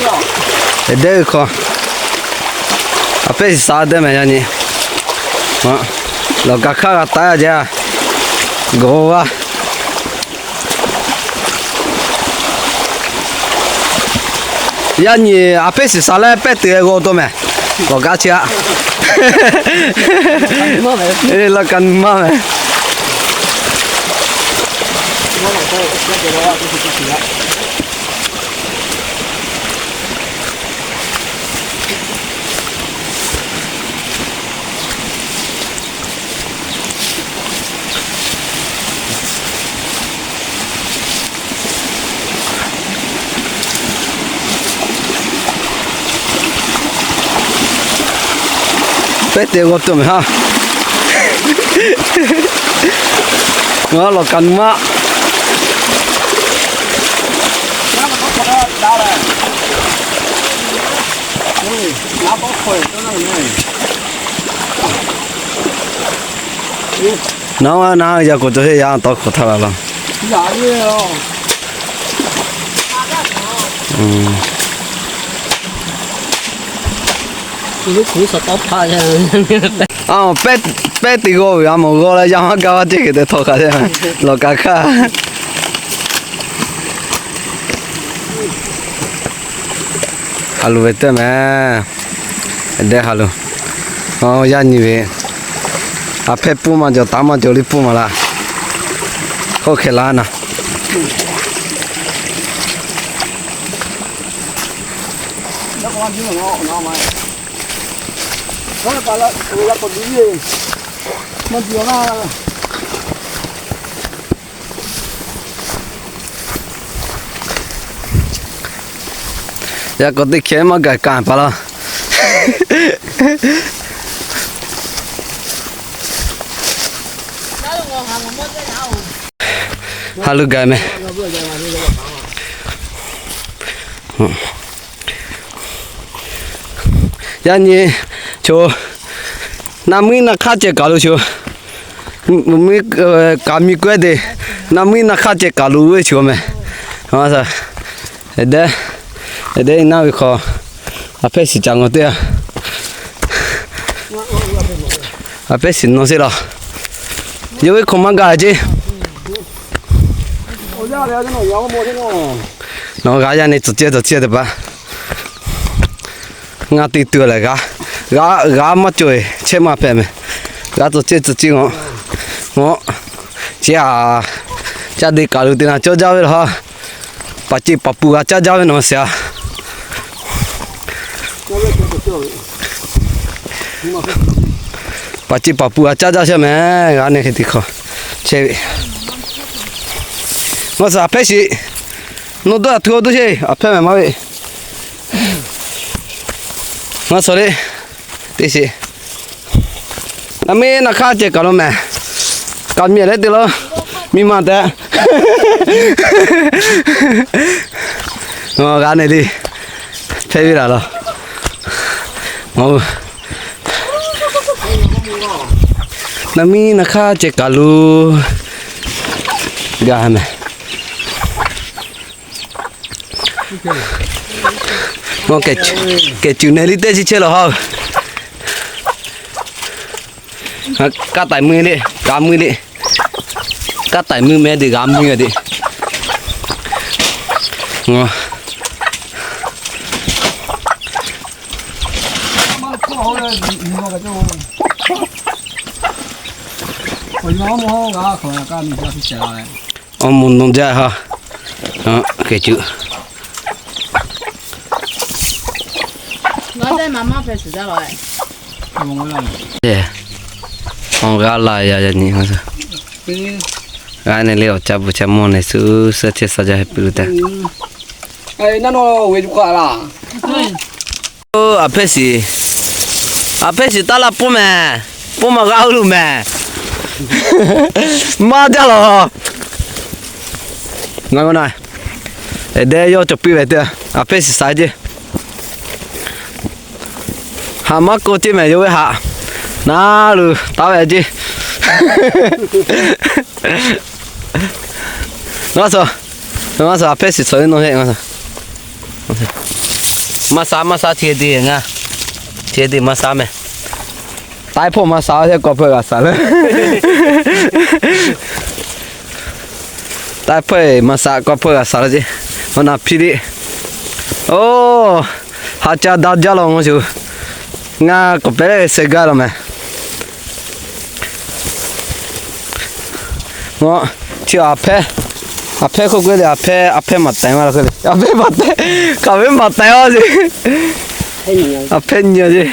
Dehˇ ve hk'aw, a pehˉ shiˍ sha dehˇ mehˍ yaˇ nyi. Lawˬ kaꞈ hk'aˇ g'a taˍ jaˇ. Gawˬ g'a. Yaˇ nyi a pehˉ shiˍ sha leh pehˉ te g'aw taw mehˍ. Lawˬ kaꞈ chi aꞈ. Lawˬ kaꞈ nu maˇ mehˍ. Pehˉ te g'aw tuˬ mehˍ ha. Lawˬ kaꞈ nu maˇ. Naˉ naˉ yaˇ k'o cawˬ heˆ, yaˇ tawˇ hkawꞈ htaˇ la laˇ. Pehˉ te g'aw ve a mawˬ g'aw leh yaˇ maˇ gaˇ vaˇ ceh hk'e te htawˇ hk'aˬ te lawˬ kaꞈ hk'aˇ. Ha loˬ ve teˇ mehˍ. Dehˇ ha loˬ. Yaˇ nyi ve, a pehˉ pfuhˇ maˇ cawˬ, taˍ maˇ cawˬ le pfuhˇ maˬ laˇ. Hk'oˆ hk'e laˇ naˍ. Yaꞈ k'aw teˇ hkeh maˇ gaˬ kaˍ paˍ laˇ. Ha loˬ gaˬ mehˍ. Yaˇ nyi, choˬ, naˆ miˉ naˆ hk'aˇ ceh kaˬ lo choˬ. Kaˍ miˬ kawehˇ te, naˆ miˉ naˆ hk'aˇ ceh kaˬ lo ve choˬ mehˍ. Dehˇ, dehˇ naˆ ve hk'aw, a pehˉ shiˍ ca ngaw teˇ a, a pehˉ shiˍ naw sheˆ laˬ. Yawˇ ve hk'aw maˇ gaˬ ceˇ. Nawˬ g'a yaˇ ne tcuhˍ cehˇ tcuhˍ cehˇ teˇ hpaˍ. Ngaˬ te tuˬ lehˬ, g'a, g'a maˇ cawˬ-e chehˇ maˇ hpehꞈ mehˍ. G'a tcuhˍ cehˇ tcuhˍ cehˇ ngaw, ngaw, ceˇ a, caˇ de kaˬ lo te naˍ cawˇ jaˇ ve laˬ ha. Paˍ ceˇ paˍ pu g'a caˇ jaˇ ve nawˬ shiˍ a. Paˍ ceˇ paˍ pu g'a caˇ jaˇ sheˍ mehˍ. G'a ne hk'e te hk'aw chehˇ ve. Ngaˬ suhˍ a hpehˇ shiˍ. Nawˬ dawˇ a htu a dawˇ sheˍ, a hpehˇ mehˍ maˇ ve. Ngaˬ suhˍ le, teˇ shiˍ. Naˆ miˉ naˆ hk'aˇ ceh kaˬ lo mehˍ. Kaˍ miˬ leh te lo, miˬ ma tehꞈ. G'a ne le, hpehˇ ve laˬ laˬ. Naˆ miˉ naˆ hk'aˇ ceh kaˬ lo gaˬ mehˍ. Kehˬ cuˬ nehˬ liˇ teˇ chi chehˇ laˬ ha. Kaˇ taiˍ mui le, g'a mui le. Kaˇ taiˍ mui meh te g'a mui a te. Awˬ moˍ nawˬ jaˇ ha. Kehˬ cuˬ. Awˬ g'aˇ la yaˇ yaˇ nyi. G'a ne le awˬ ca bvuhꞈ ca mawˇ ne suh suhˉ chehˇ sha jaˇ heh puiˉ lo tehꞈ. A hpehˇ shiˍ, a hpehˇ shiˍ taˇ laˇ pfuhˇ mehˍ. Pfuhˇ maˬ g'a oˇ lo mehˍ. Maˇ jaˇ laˬ. Ngaˬ na, dehꞈ yawˇ cawˬ piˇ ve te, a hpehˇ shiˍ sha ceˇ. Haꞈ maˇ k'oˆ ceˇ mehˍ yawˇ ve haꞈ. Naˉ lo taˉ ve ceˇ. Ngaˬ suhˍ, ngaˬ suhˍ a hpehˇ shiˍ suhˍ ve nawˬ heˆ ngaˬ suhˍ. Maˇ sha, maˇ sha, chi te ngaˇ. Chi te maˇ sha meh. Taiˉ hpawˇ maˇ sha, teˇ k'awꞈ hpeuꞈ g'a sha leh. Taiˉ hpawˇ maˇ sha, k'awꞈ hpeuꞈ g'a sha leh ce. Awˬ naˬ hpiˇ le. Oˇ, ha ca daꞈ jaˇ law ngaw shuˍ. Ngaˬ k'awꞈ pehˉ leh sheh gaˇ law meh. Ngaˬ chi a hpehˇ, a hpehˇ hk'oˆ k'oˆ le, a hpehˇ, a hpehˇ maˍ tehˬ ma la hk'e le, a hpehˇ maˍ tehˬ, hk'aˬ ve maˍ tehˬ a ce. A hpehˇ nyi a ce.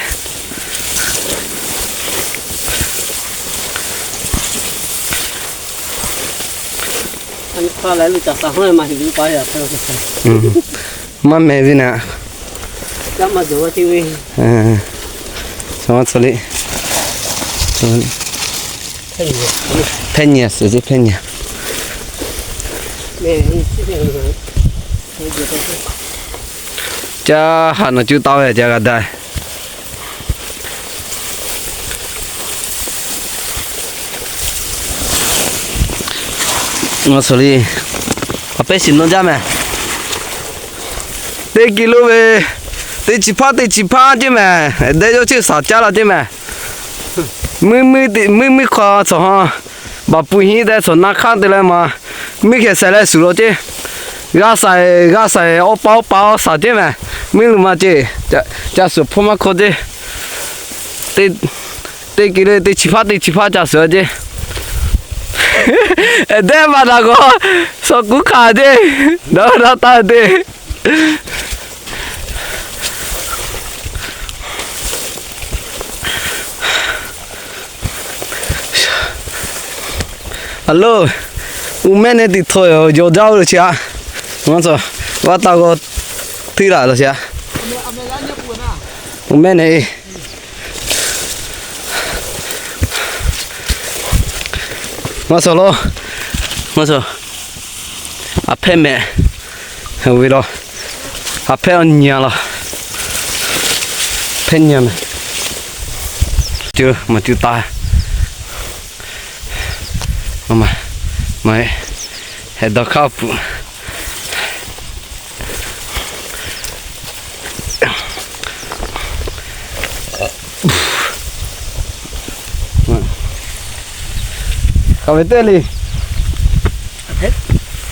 Maˇ meh ve naˆ. Hpehˇ nyi a suhˍ ce, hpehˇ nyi a. Caˇ haꞈ nawˬ cuˇ taˍ ve ca g'a daꞈ. Ngaˬ suhˍ le, a pehˉ shiˍ nawˇ jaˇ meh. Teˇ ki lo ve, teˇ chi hpaˇ teˇ chi hpaˇ ce meh. Dehˇ yawˇ cheˇ shaˍ caˉ la ce meh. Mvuhˇ mvuhˇ hk'aw cawˬ ha, baˬ pu hiˉ te cawˬ na hk'aˇ te leh ma, mvuhˇ hkeh shaiˍ leh shuˍ law ce. G'a shaiˍ g'a shaiˍ, awˬ pa awˬ pa awˬ shaˍ ce meh. Mvuhˇ luˬ ma ce, ca suhˍ hpawˇ maˇ hkawˇ ce. Teˇ ki le teˇ chi hpaˇ teˇ chi hpaˇ ca suhˍ ce. Dehˇ maˇ daꞈ k'o, shaw kuˉ hkanˍ ce. Daꞈ daꞈ taˇ te. A lo, uˉ mehˆ nehˆ teˇ htawˇ yawˬ jaˇ oˇ lo chi a. Ngaˬ tawˬ vaˇ taˇ g'aw hteˇ laˬ lo chi a. Uˉ mehˆ nehˆ e. Ngaˬ suhˍ lo, ngaˬ suhˍ. A hpehˇ meh, ve law, a hpehˇ awˬ nyi a law, hpehˇ nyi a meh. Cuˇ maˬ cuˇ taˍ, maˬ, maˬ, heh dawˇ hkaˇ puˬ. Hk'aˬ ve teˇ le.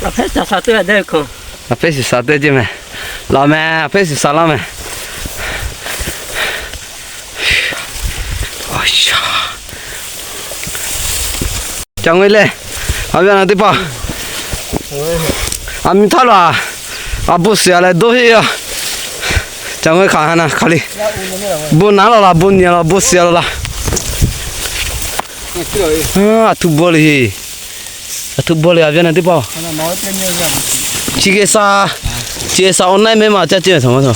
A hpehˇ shiˍ sha teˇ ce meh. Laˬ meh, a hpehˇ shiˍ sha laˇ meh. Ca ngeuˆ leh, a ve a naˬ teˇ hpaˍ, a mi htaˇ laˬ, a bon shiˍ a leh dawˇ heˆ a. Ca ngeuˆ hk'aˬ ha na hk'aˬ le. Bon naˍ laˬ laˬ, bon nyi laˬ, bon shiˍ a laˬ laˬ. A htuˇ bawˇ le, a htuˇ bawˇ le, a ve a naˬ teˇ hpaˍ. Chi hk'e sha, chi hk'e sha online mehˆ ma caˇ ce ve htaꞈ ma htaꞈ.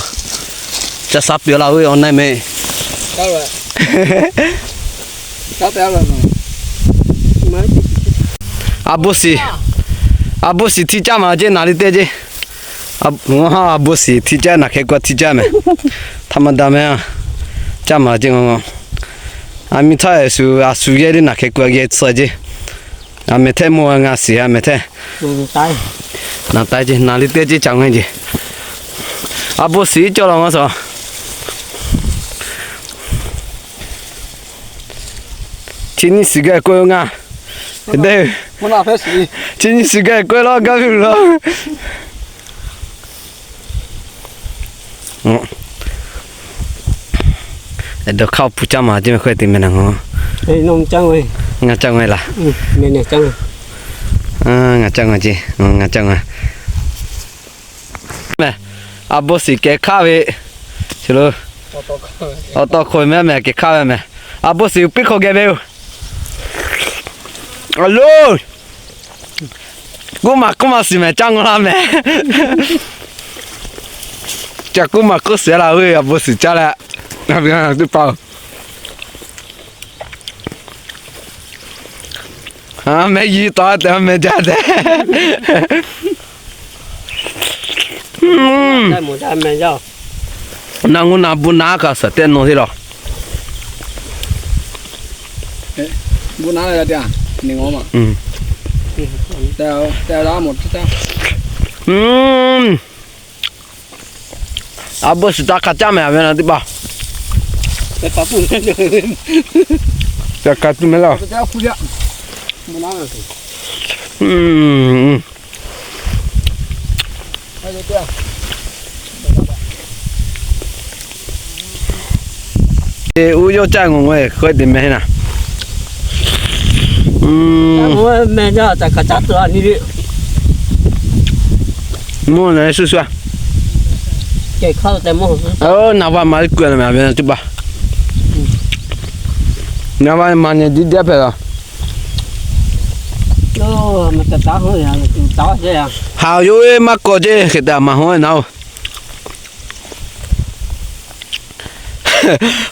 Ca sha peuˬ laˬ ve online mehˆ. A bon shiˍ, a bon shiˍ hti caˇ ma ce naˍ li teˇ ce. A bon shiˍ hti caˇ naˬ hk'e k'o hti caˇ meh. Htaꞈ ma daꞈ meh a. Caˇ ma ce ngaˬ. A mi htaˇ shu a shu yehˇ le naˬ hk'e k'o yehˇ tcuh ce. A meh hteˇ mawˇ ngaˬ shiˍ a meh hteˇ. Naˬ taiˉ ce naˍ li teˇ ce ca ngeuˆ ce. A bon shiˍ cawˇ laˬ ngaˬ suhˍ. Chi nyiˇ shiˍ gaˇ k'oˆ ve ngaˬ. Dehˇ. Chi nyiˇ shiˍ gaˇ k'oˆ ve laˇ gaˇ ve laˇ. Dawˇ hkaˇ awˬ pon caˇ ma ce meh hk'e te meh naˬ ngaˬ. Ngaˬ caˇ ngeuˆ laˬ. Ngaˬ caˇ ngeuˆ ce, ngaˬ caˇ ngeuˆ. Meh, a bon shiˍ kehˬ hkaˆ ve, awˬ tawˇ hkawˇ meh meh kehˬ hkaˆ ve meh. A bon shiˍ piˇ hk'aw geh ve yoˬ. A lo, kuˉ maˬ kuˉ maˬ shiˍ meh caˇ ngeuˆ laˇ meh. Ca kuˉ maˬ kuˉ shiˍ laˇ ve a bon shiˍ caˇ leh, teˇ hpaˍ. Mehˆ yiˇ taw te meh jaˇ tehꞈ. Naˬ ngu naˬ bon naˉ kaꞈ shaˍ tehꞈ nawˬ te laˬ. Bon naˉ la ya te a, neˬ ngawˬ ma. A bon suhˍ taˍ hk'aˬ caˇ mehˍ ve na teˇ hpaˍ. Ca hk'aˬ tuˬ mehˍ laˇ. Uˉ yawˇ caˇ ngawˬ ngawˬ-e k'oˆ te mehˍ na. Mvuhˇ na shuˍ shuˍ-a. Naˍ vaˇ ma liˇ kuˬ-e la mehˍ ve teˇ hpaˍ. Naˍ vaˇ ma nyi diˇ diˇ hpehꞈ la. Haˍ yawˇ ve maˇ kawꞈ ceˇ hk'e te a maˍ hawˉ naˉ-oˬ.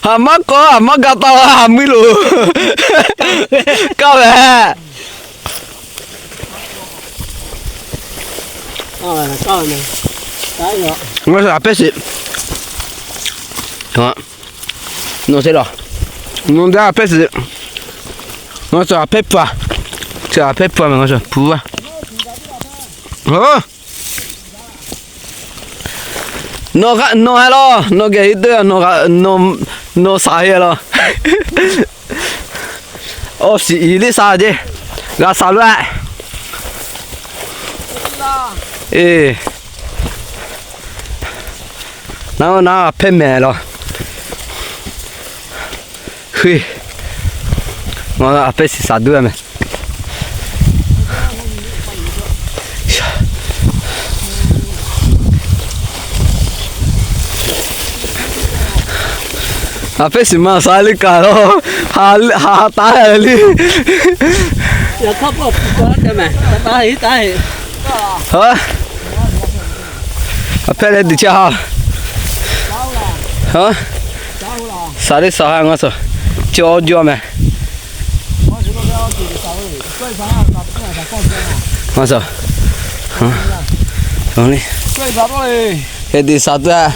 Haˍ maˇ kawꞈ, haˍ maˇ ga taˇ la, haˍ muiˉ loˬ. Kaˇ ve. Ngaˬ hui a pehˉ shiˍ. Nawˬ te lawˬ. Nawˬ te a pehˉ shiˍ. Ngaˬ hui a pehˉ pfuhˇ. Chi a pehˉ pfuhˇ mehˍ ngaˬ hui pfuhˇ-a. Nawˬ hk'aˬ nawˬ heh law, nawˬ geh heˆ te, nawˬ shaˍ heˆ law. Awˬ shiˍ iˍ liˇ sha ceˇ, g'a sha loˬ-a. Eˬ, naˉ naˉ a pehˉ mehˍ law. Hui, ngaˬ a pehˉ shiˍ shaˍ duˇ-a mehˍ. A pehˉ shiˍ ma sha liˇ kaꞈ law, ha ha taˉ liˇ. A pehˉ leh diˬ chehˇ ha. Shaˍ liˇ shaˍ ha ngaˬ suhˍ, chi awˬ jaw mehˍ. Ngaˬ suhˍ, heh diˬ shaˍ tuˬ-a.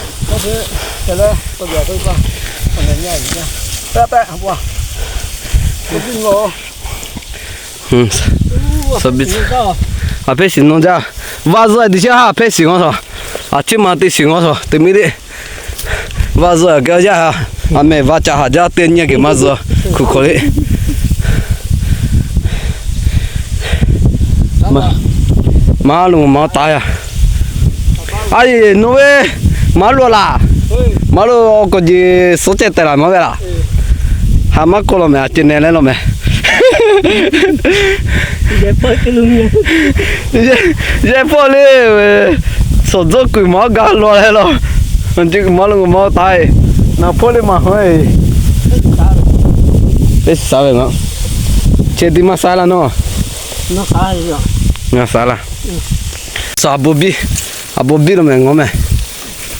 A pehˉ shiˍ nawˇ jaˇ. Vaˇ zuhˆ diˬ chehˇ ha a pehˉ shiˍ ngaˬ suhˍ. A ciˉ ma teˇ shiˍ ngaˬ suhˍ te miˇ le. Vaˇ zuhˆ a geh jaˇ ha. A mehˍ vaˇ ca haˍ jaˇ teˇ nyi geh maˇ zuhˆ. Hkuˬ hk'aw le. Maˇ loꞈ maˇ taˍ yaˇ. A yehˬ nawˬ ve maˇ loꞈ laˬ. Maˇ loꞈ k'awꞈ jeˬ suhˉ cehˇ tehꞈ laˬ maˇ ve laˬ. Haꞈ maˇ kawˆ law mehˍ, a ceh neh leh law mehˍ. Yehˬ hpawˇ le ve, suhˍ dawˇ kuiˬ maˇ gaˬ law leh law. Maˇ loꞈ maˇ taˍ. Naˍ hpawˇ le maˇ hawˉ-e. Pehˉ shiˍ shaˍ ve ngaˬ. Ceh tiꞈ maˇ shaˍ laˇ nawˇ. Ngaˬ shaˍ laˇ. Suhˍ a bon biˇ, a bon biˇ law mehˍ ngaˬ mehˍ.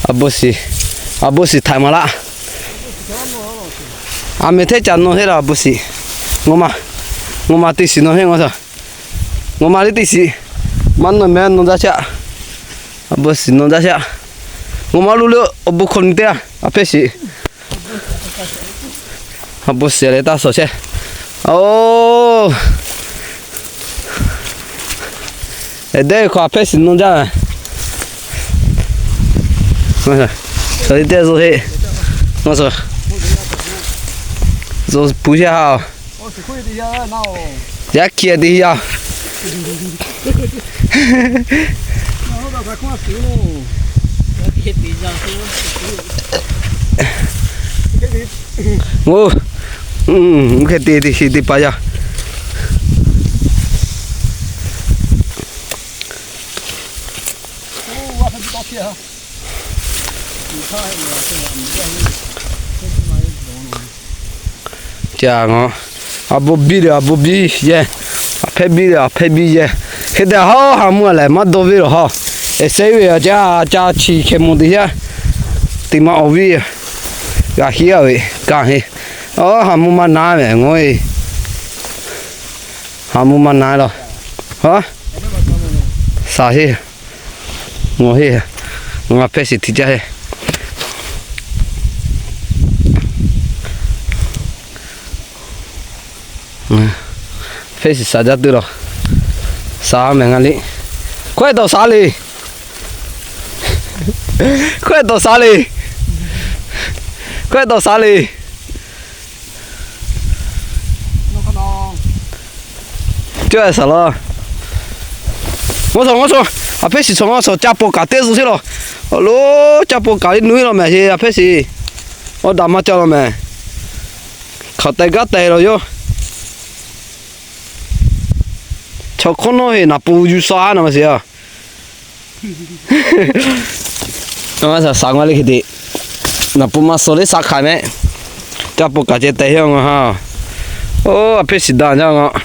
A bon shiˍ, a bon shiˍ htaiˍ maˍ laˇ. A mehˍ hteˇ ca nawˇ heˆ laˇ a bon shiˍ. Ngaˬ ma, ngaˬ ma teˇ shiˍ nawˇ heˆ ngaˬ suhˍ. Ngaˬ ma le teˇ shiˍ. Maˇ nawˇ mehˍ nawˇ jaˇ shaˆ. A bon shiˍ nawˇ jaˇ shaˆ. Ngaˬ ma lo le a bon hk'aw nyi teˇ a, a pehˉ shiˍ. A bon shiˍ leh taˇ suhˍ chehˇ. Oˬ, eˬ, dehˇ ve hk'aw a pehˉ shiˍ nawˇ jaˇ. Suhˍ le teˇ zo heˆ. Ngaˬ suhˍ, zo puiˉ yaˇ ha. Yaˇ hkiˇ teˇ yaˇ. Oˬ, hk'e te teˇ shiˍ teˇ pa yaˇ. Ca ngaˬ, a bon biˇ le a bon biˇ yehˇ, a hpehˇ biˇ le a hpehˇ biˇ yehˇ. Hk'e te haˉ haˍ mvuhˇ a lehˬ maˇ dawˇ ve lawˬ haw. Eˬ, sehˉ ve a ca, ca chi hkeh mvuh teˇ yaˇ, teˇ maˇ awˬ viˉ g'a hiˉ a ve kaˇ heˆ. Aˬ, haˍ mvuhˇ maˇ na mehˍ ngaˬ e. Haˍ mvuhˇ maˇ na lawˬ. Haˉ, shaˍ heˆ. Ngaˬ heˆ. Ngaˬ a pehˉ shiˍ hti caˇ heˆ. Pehˉ shiˍ shaˍ jaˇ tuˬ lawˬ. Shaˍ mehˍ ngaˬ liˇ. Hkawehˇ tawˍ shaˍ le. Hkawehˇ tawˍ sha le. Hkawehˇ tawˍ sha le. Cawˇ saˍ laˬ. Ngaw shaw, ngaw shaw. A hpehˇ shiˍ chaw ngaw shaw, ca paw kaꞈ teˇ zuh sheˉ law. Awˬ lo, ca paw kaꞈ le nu iˉ law mehˍ, a hpehˇ shiˍ. Awˬ daꞈ maˇ ca law mehˍ. Hk'aˬ teh gaˇ teh law yoˬ. Chaw hk'awˇ nawˉ heˆ, naˍ pu yuˬ sha naˍ ma shiˍ a. Saˍ saˍ ngaˬ le hk'e te, naˍ pu maˇ suh le sha hk'aˬ mehˆ. Caˇ pon kaꞈ ceh teh heˆ ngaˬ ha. Oˇ, a hpehˇ shiˍ daꞈ jaˇ ngaˬ.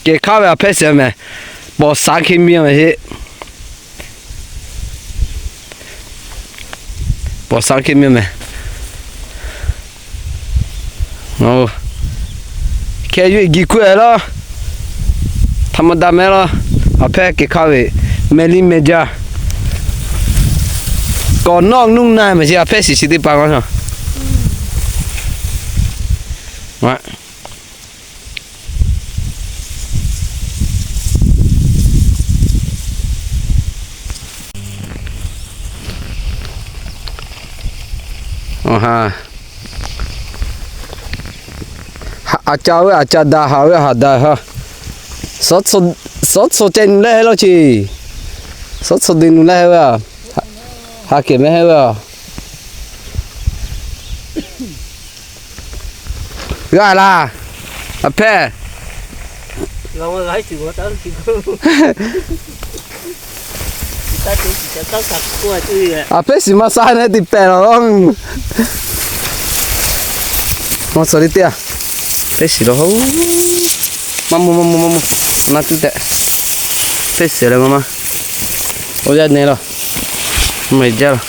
Kehˬ hk'aˇ ve a hpehˇ shiˍ mehˍ. Pawˍ shaˍ hk'e miˇ mehˍ heˆ. Pawˍ shaˍ hk'e miˇ mehˍ. Hkeh yuˬ-e giˬ kuiˬ-e laˇ. Htaꞈ ma daꞈ mehˍ laˇ. A hpehˇ kehˬ hk'aˇ ve mehˍ liˇ mehˍ jaˇ. Kawˬ nawˇ nuˇ na mehˍ ce, a hpehˇ shiˍ shiˍ teˇ hpaˍ ngaˬ. A ca ve a ca daꞈ, haꞈ ve haꞈ daꞈ ha. Suhˉ tcuh ceh nu leh he laˇ ce. Suhˉ tcuh de nu leh he ve a. Ha kehˬ mehˍ he ve a. G'a laˬ. A hpehˇ. A hpehˇ shiˍ maˇ sha nehˉ te pehˍ laˬ. Maˇ suh le teˇ a. Hpehˇ shiˍ laˬ. Maˇ mvuh, maˇ mvuh, maˇ mvuh. Naˉ tuˉ tehꞈ. Hpehˇ shiˍ leh maˇ maˇ. Oˇ yaˇ neh laˬ. Meh jaˇ laˬ.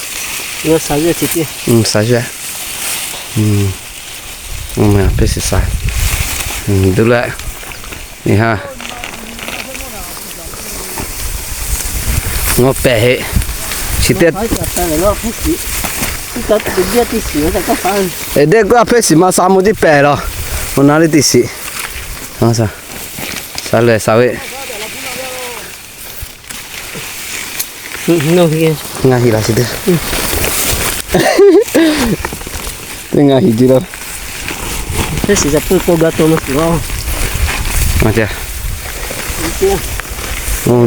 Shaˍ yuˬ. Hpehˇ shiˍ shaˍ. Duˇ leh. Nyi ha. Ngaˬ pehˬ heˆ. Shiˍ teˇ. Eˬ, dehˆ k'o a hpehˇ shiˍ maˇ sha mvuh teˇ pehˍ laˬ. Awˬ na le teˇ shiˍ. Sha leh sha ve. Ngaˬ hiˍ laˬ shiˍ teˇ. Teˇ ngaˬ hiˍ ji laˬ. Hpehˇ shiˍ shaˍ peuˬ k'o ga taw maˇ shiˍ laˬ.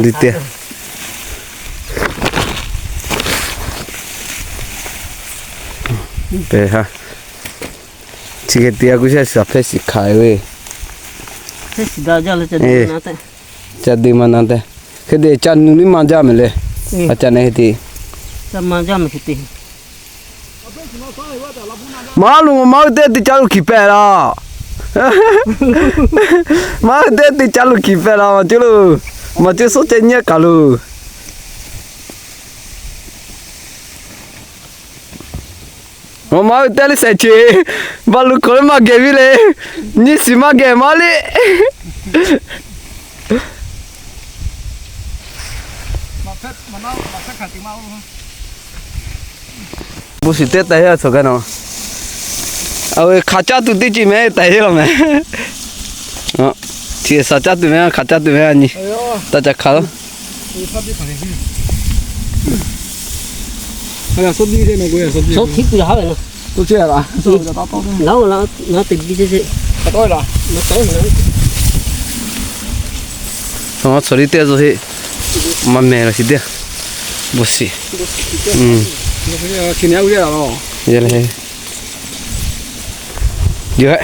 Li teˇ. Pehˬ ha. Chi hk'e te a kuˇ shaˆ shiˍ a hpehˇ shiˍ hkanˍ ve. Ca de maˇ na tehꞈ. Hk'e te ca nu liˇ maˇ jaˇ mehˍ le. A ca nehˬ hk'e te. Maˇ lu maˇ hui teˇ te ca lo hkiˬ pehˍ laˬ. Maˇ hui teˇ te ca lo hkiˬ pehˍ laˬ, maˇ ceuˬ lo. Maˇ ceuˬ suhˉ ceh nyi kaꞈ lo. Maˇ hui teˇ le sehˍ ce. Baˆ lu hk'aw le maˇ geh viˉ le. Nyi shiˍ maˇ geh maˇ le. Bon shiˍ teˇ tehꞈ heˆ a cawˬ gaˇ na. A ve hk'aˬ caˇ tuˬ teˇ ceuˬ mehˍ tehꞈ heˆ law mehˍ. Chi shaˍ caˇ tuˬ mehˍ, hk'aˬ caˇ tuˬ mehˍ a nyi. Taˇ ca hk'aˬ laˇ. Tcuh liˇ teˇ zo heˆ. Maˇ mehˍ laˬ shiˍ teˇ. Bon shiˍ. Yaˇ le. Yawˇ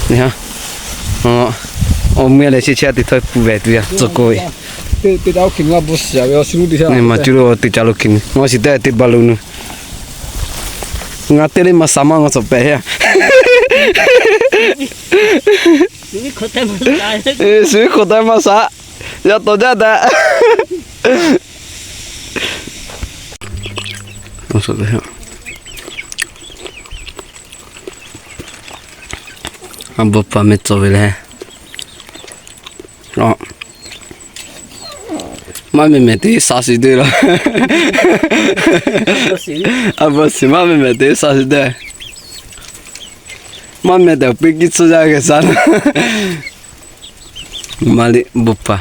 hehˆ. Awˬ mui leh chi chehˇ teˇ htawˇ pun vehˬ tuˬ yaˇ tcuh k'oˆ ve. Maˇ cuˇ lo teˇ ca lo hkiˬ nu. Maˇ shiˍ teˇ teˇ ba lo nu. Ngaˬ teˇ le maˇ sha maˇ ngaˬ cawˬ pehˍ heˆ. Suˍ viˉ hk'awꞈ tehꞈ maˇ sha. Yaˇ tawˍ jaˇ tehꞈ. A bon paˍ meh cawˬ ve le. Maˇ meh mehˍ te sha shiˍ teˇ laˬ. A bon shiˍ maˇ meh mehˍ te sha shiˍ teˇ. Maˇ meh tehꞈ awˬ piˇ kiˇ tcuhˇ jaˇ geh sha. Maˇ liꞈ bon paˍ.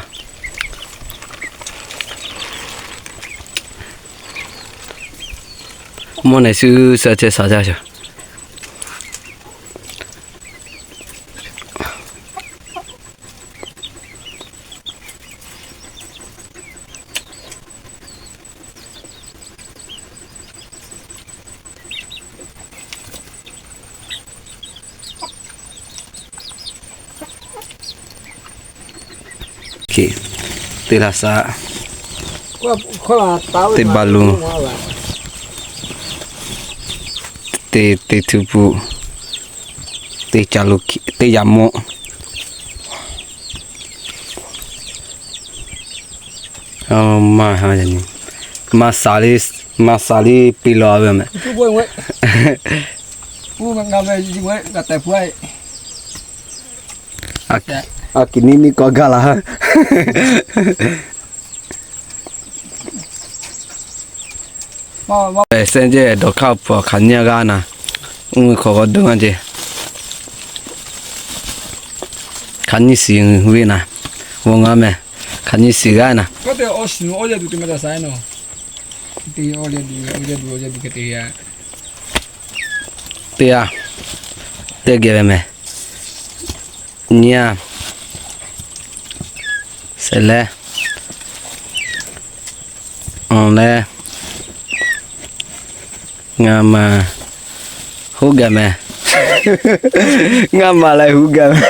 Mawˇ nehˬ shu suh ceh shaˍ jaˇ shaˍ. Teˇ laꞈ shaˍ, teˇ ba luˬ, teˇ, teˇ htuˇ puˆ, teˇ ca lo, teˇ yaꞈ mawˆ. Maˇ, maˇ shaˍ le, maˇ shaˍ le piˇ law ve meh. A kiˬ niˇ niˇ k'awꞈ gaˇ laˬ. Sehˆ jehˇ dawˬ hk'aˇ awˬ hpu hk'aˬ nyiˇ g'aˇ naˍ, uˉ nyi hk'awꞈ g'awˇ dawˇ g'aˇ jehˇ. Hk'aˬ nyiˇ shiˍ ve naˍ, g'awˇ ngaˇ meh. Hk'aˬ nyiˇ shiˍ g'aˇ naˍ. Teˇ g'aˇ, teˇ geh ve meh. Nyiˇ g'aˇ, shehˆ leh, awˬ leh, ngaˇ maˬ, huˉ geh meh. Ngaˇ maˬ leh huˉ geh meh.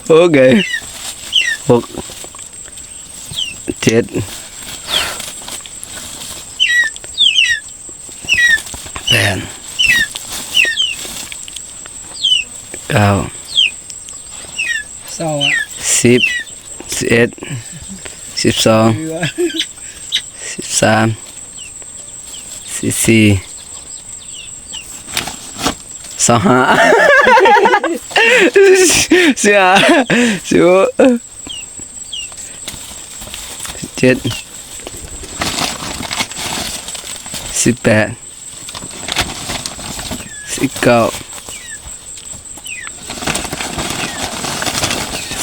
Huˉ geh, เจ็ด แปด เก้า สิบ สิบเอ็ด สิบสอง สิบสาม สิบสี่ สิบห้า สิบห้า สิบหก สิบเจ็ด สิบแปด สิบเก้า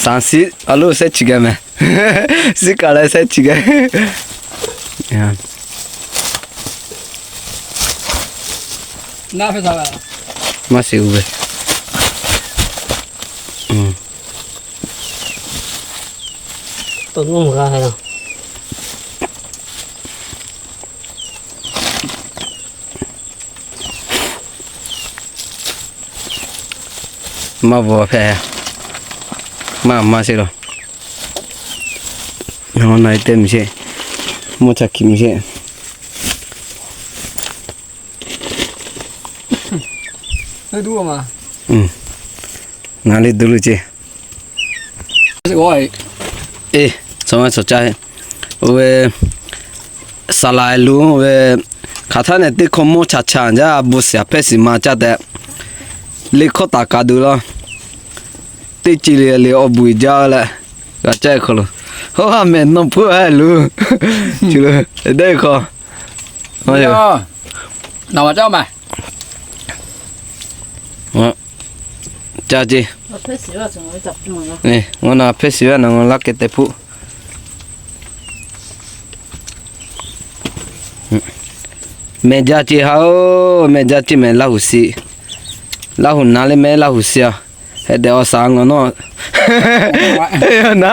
สามสิบ a lo shehˆ chi geh meh. Shiˉ kaꞈ leh shehˆ chi geh. Maˇ shiˍ uˉ ve. Maˇ bvuhꞈ hpehꞈ. Maˇ, maˇ sheˆ laˬ. Nawˬ na-e teˇ miˬ sheˆ. Mvuhˇ cha hkiˬ miˬ sheˆ. Ngaˬ le duˬ lo ce. Eˬ, chaw maˇ chaw caˇ ve, saˍ laˍ lo ve, hk'aˬ htaˇ nehˬ teˇ hkawˇ mawˇ chaꞈ chaꞈ jaˇ, a bon shiˍ a hpehˇ shiˍ ma caˇ tehꞈ, le hkawˇ taˍ kaꞈ duˬ law. Teˇ ce le le awˬ buˬ jaˇ leh, g'a caˇ ve hk'aw lo, haw ha mehˬ nawˬ hpeuˇ a lo, chi lo, dehˇ ve hk'aw, naˍ ma caˇ ma. Caˇ ce. Ngaˬ na hpehˇ shiˍ ve naˍ, ngaˬ laˇ keh teh hpuˆ. Mehˬ jaˇ ce ha oˬ, mehˬ jaˇ ce mehˬ Laˇ huˍ shiˍ. Laˇ huˍ na le mehˬ Laˇ huˍ shiˍ a. Heh dehꞈ awˬ shaˍ ngawˬ nawˉ. Na,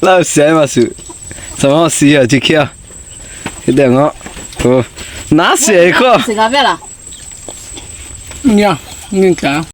Laˇ huˍ shiˍ a maˇ shuˍ. Shaˍ ma shiˍ a ce hk'e a. Heh dehꞈ ngawˬ. Na shiˍ hkawˇ.